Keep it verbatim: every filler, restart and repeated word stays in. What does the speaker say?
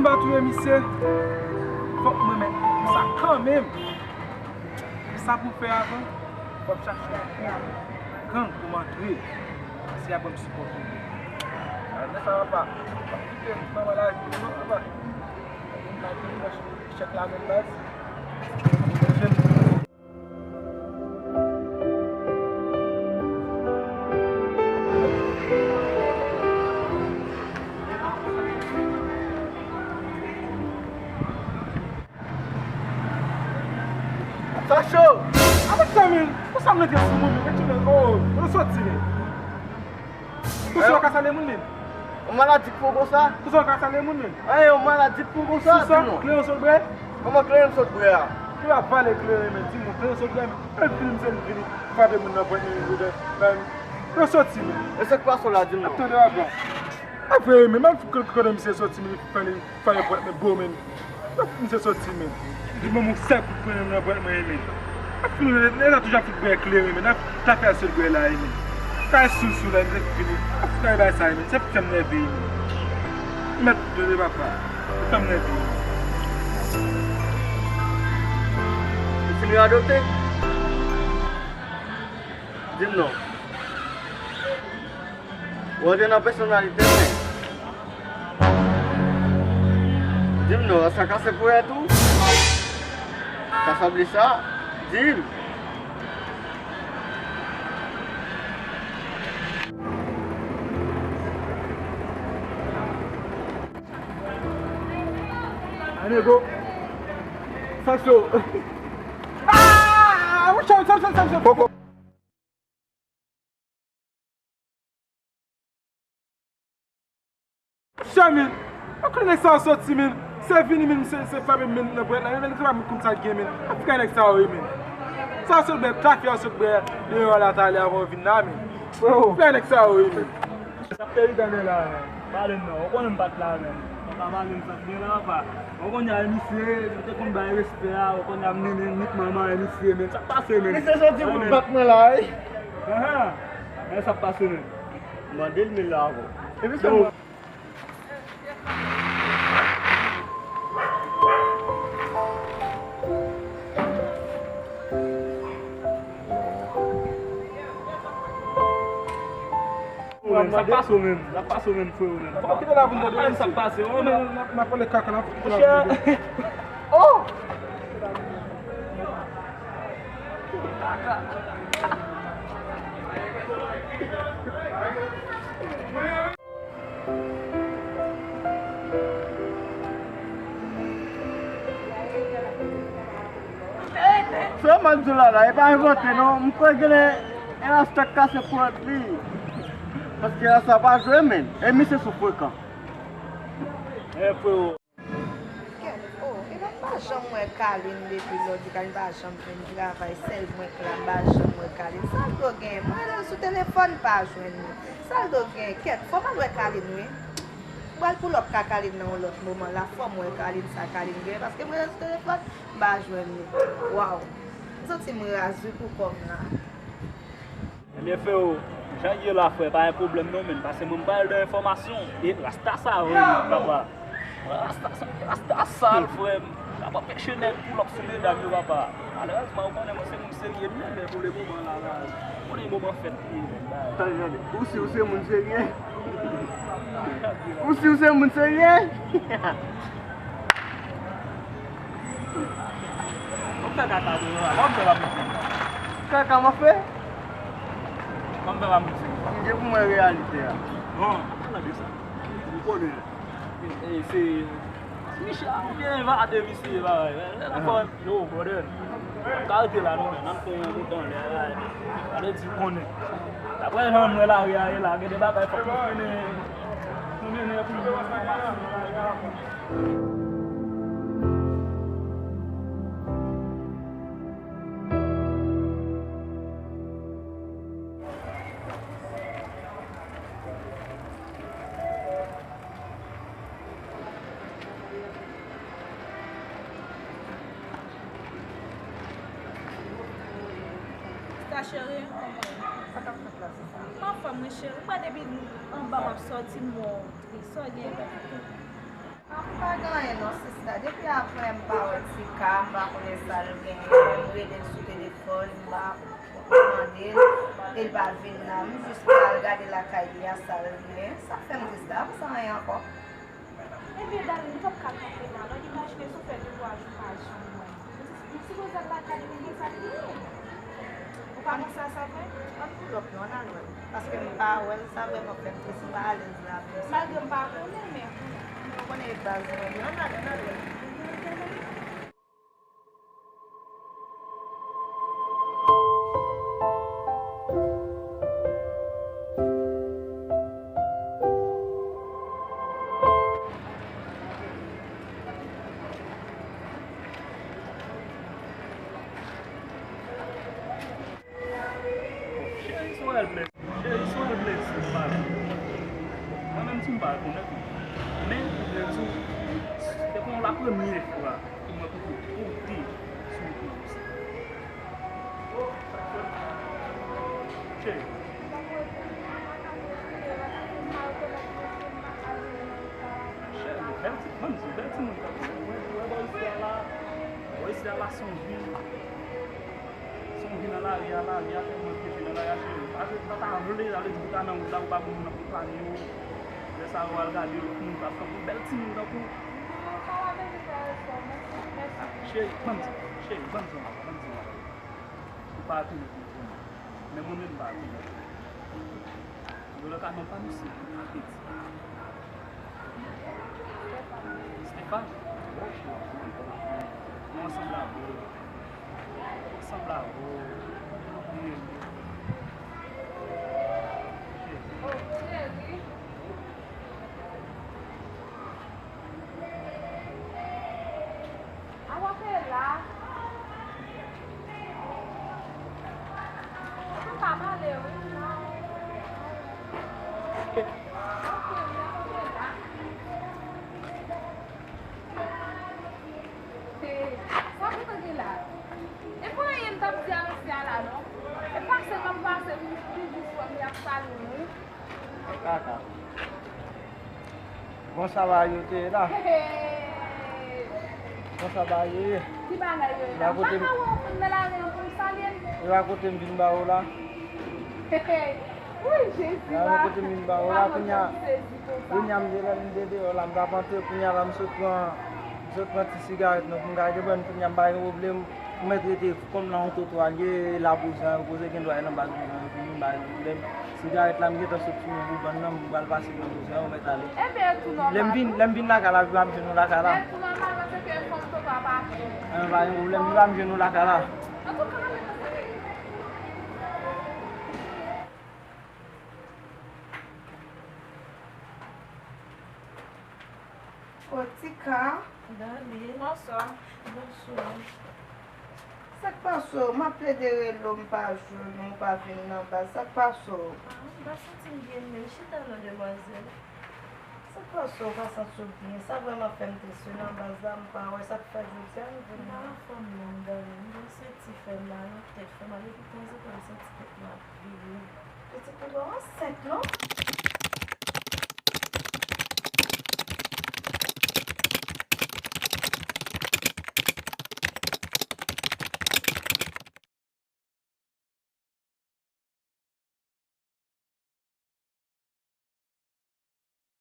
Pa touye misye, fòk mwen mèt sa kanmenm. Sa pou fè avan, fòk chache yon gang pou m antre. Paske y ap ban m sipò tou. Nan sa papa, pa kite m nan maladi non papa. Mwen pa gen echèk la menm baz. Sa cho! Avan sa, men, pou sa m rete sou moun, men, men, oh, nou soti, men. Pou sa w ka salye moun, men. Yon maladi k fou konsa? Pou sa w ka salye moun, men. An, yon maladi k fou konsa, Sou sa, di non. Kleren sot bwè? Kòman kleren sot bwè a? Ou ap vale kleren, men, di moun, kleren sot bwè, men. Epi m se vini frape moun nan pòt, men, men, men, nou soti, men. E sa k pase w la, di non. Ap tande, papa. Apre, men, m ap konnen misye soti, men, fè li Fè yon pòt mwen bo, men. Misye soti, men. Di ban m yon sèl kout pwen nan pòt mwen, men. Ap fin, lè sa toujou ap fout bwè kleren, men. N ap ta fè sèl bwè la, men. Kay sou sou la, misye fini. Ap fout kay bay sa, men. Se fè m nève, men. Mèt de papa. Fè m nève. Ou fin radote? Di m non. Ou antre nan pèsonalite m, men. Di m non, sa kase ponyèt ou? Sa sanble sa? Di m. Anego. Sa cho. Ah! Sa cho, sa cho, sa cho. Poko. Chè, men, ou konnen nèg sa yo soti, men. Se vini, men, se, se frape, men, nan ponyèt la, men, men, se pa moun konn sa k gen, men. Afriken nèg sa yo ye, men. Sa yo sot bwè, kafe yo sot bwè, deyò la, talè, avan yo vin la, men. Freo. Afriken nèg sa yo ye, men. Sa Perigane la, men. Pale m non, ou konnen m pa t la, men. Ou pa pale m sa k gen la, papa. Ou konnen a misye, nou te konn bay respè a, ou konnen a m mennen nèt manman a misye, men. Sa k pase, men? Misye soti pou l bat mwen la, wi. Ahan. Men sa k pase, men? Mande l mil la ankò. Epi se mwen. Sa pase w menm, sa pase w menm, frè w menm. Fò kite la pou n tande. Sa pase w menm. N ap pale kaka la, fò kite la pou n tande. Oh! Frè m ap di w la la, e pa envante non. M kwè genlè Elas t ap kase ponyèt li. Paske Elas la pa jwe menm. E misye sou frekan. Eh, freo. Kèt, oh, epa m pa janm wè Kalin depi lòdi, Kalin pa janm vin travay, sèl mwen k la, m pa janm wè Kalin. Sa l do gen? Mwen rele l sou telefòn, m pa jwenn li. Sa l do gen? Kèt, fò m al wè Kalin, wi. M pral pull up ka Kalin nan yon lòt moman la, fò m wè Kalin, sa Kalin gen, paske m rele l sou telefòn, m pa jwenn li. Waw. M santi m raz, wi, pou kò m la. Ebyen, freo, jan l ye la, frè, pa gen pwoblèm non, men, paske mwen, m pral nan enfòmasyon. E rasta sa, vrèman, papa. Rasta sa, rasta sal, frè m. L ap anpeche nèg pull up sou medam yo, papa. Malerezman, ou konnen mwen se moun serye m ye, men pou le moman la, la, ou konnen moman fèt li ye, men, la. Tande, tande. Ou si ou se moun serye? Ou si ou se moun serye? Ou fè kaka, bro, la. Kòman fè pa moute? Kaka m ap fè? Kòman fè pa moute? M gen pou mwen reyalite a. Non, pa nan de sa. Ou konnen. E, e, se, se Michel, ou byen evade misye, bagay. Lè nan fò, yo, brother. Ka rete la, non, men, n ap fè yon bout anlè, bagay. Sa vle di, ou konnen. Daprè jan m wè lari a ye la, gen de bagay fòk nou mennen, nou mennen pou nou. Sista cheri, kòman w ye? Sa k ap fèt la, sista? M anfòm, wi, cheri. Ou pa depi anba m ap sòti, m wè w tris. Sa w gen? Pa M pa gen anyen non, sista. Depi apre m pa wè Tika, m pa konnen sa l genyen. M rele l sou telefòn, m pa mande l, e l pa vin la. M jis pral gade lakay li a, sa l genyen. Sa k fè m tris la, m san anyen ankò. Ebyen, darling, nou p ap ka kanpe la non. Imajine si w fè de twa jou pa janm wè m. Nou sipoze al lakay li pou n konn sa k genyen. Ou pa panse a sa vre? Ann pull up non, ann al wè l. Paske m pa wè l, sa vrèman fè m tris, m pa alèz la. Malgre m pa konnen, men, men ou konnen e baz mwen, men ann al, ann al wè l. Cheri, si w al blese, cheri, si w al blese, m pa konn. Mwen menm tou m pa rekonèt ou. Men, pou m di w, se te pou la premyè fwa pou mwen pou kote sou wout mwen konsa. Cheri. Cheri, bèl ti, ban m di, bèl timoun sa. Ou wè, ou wè bò isi a la, bò isi a la se yon vil. Si w vin nan lari a, lari a tèlman byen fè nan lari a, cheri. Paske sa ta vle, sa vle di pou ta nan wout la, pou pa gen moun ap pale w. Lè sa yo al gade lòt moun k ap kanpe, bèl timoun tankou w. Cheri, ban m di, cheri, ban m di yon bagay, ban m di yon bagay. Ou pa ap ede m, men mwen menm m pa ap ede w. Yo nan ka non pa misye ki piti. Stéphane. Bon, cheri, w ap pran bèl. Nou ansanm la, bro. Ansanm la, bro. Wi. Oh, cheri. Awa, fè la. Ou pa pale, wi. Sa pou tande la. E pa anyen m t ap di a mesye a la, non. E pase m ap pase, m jis wè m y ap salye m, wi. Kaka. Bon, sa va yo te la. Bon, sa va yo ye. Ki bagay yo ye la? M pa ka wè yon moun nan lari an pou m salye l. E pa kote m vin ba ou la. Wi, Jezi. Gade kote m vin ba ou la, kounye a, kounye a m te lè m te deyò la, m t ap antre, kounye a la m sot pran, m sot pran ti sigarèt nou pou m ka depann, kounye a m pa gen pwoblèm, ou mèt rete kòm nan yon twotwa l ye, la bouzan yo poze, gen dwa e nan baz bouzan yo vini, m pa gen pwoblèm. Sigarèt la m gentan sot fimen pou bann nan, m pral pase nan bouzan yo, ou mèt ale. Ebyen, tou nòmal. Lè m vin, lè m vin lakay la, vin pa m jwenn ou lakay la. Men tou nòmal, paske fanm twotwa pa kou. An, pa gen pwoblèm, vin pa m jwenn ou lakay la. Antouka, Ô, Tika. Dali. Bonswa. Bonswa. Sa k pase w? M ap plede rele w, m pa jwenn ou, ou pa vin nan baz. Sa k pase w? Ah, m pa santi m byen menm. Chita non, demwazèl. Sa k pase w pa santi w byen? Sa vrèman fè m tris wi nan baz la, m pa wè sa k fè jodi a nou vin. M pa anfòm non, dali. M gen senti fè m la, nan tèt fè m la, depi tanzantan m santi tèt mwen ap vire. Pitit mwen pa ansent non.